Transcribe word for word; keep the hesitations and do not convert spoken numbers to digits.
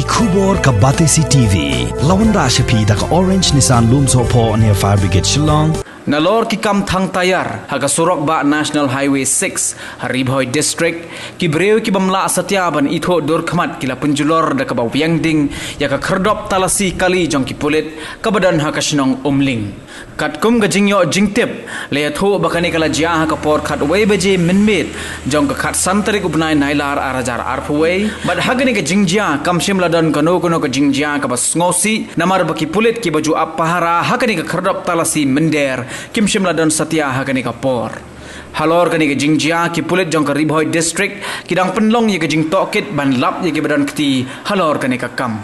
Khubor ka Batesi T V. Lawan da shapi da ka Orange Nissan Lumsohphoh near Fire Brigade Shillong. Nalor ki kam thang tayar ha ka surok ba National Highway six ha Ri Bhoi District, ki briew ki bym lah satia ban ithuh dur khmat ki la pynjulor da kaba wiang ding ïa ka khyrdop talasi kali jong ki pulit kaba don ha ka shnong Umling. Katkum ka jingïoh jingtip, la ïathuh ba kane ka la jia ha ka por khatwei baje mynmiet jong ka khatsan tarik u bnai Nailar ar hajar arphew wei. Bad ha kane ka jingjia kam shym la don kano kano ka jingjia kaba sngewsih, namar ba ki pulit kiba ju ap pahara ha kane ka khyrdop talasi mynder kim shym la don satia ha kane ka por. Halor kane ka jingjia, ki pulit jong ka Ri Bhoi District ki dang pynlong ïa ka jingtohkit ban lap ïa kiba don kti halor kane ka kam.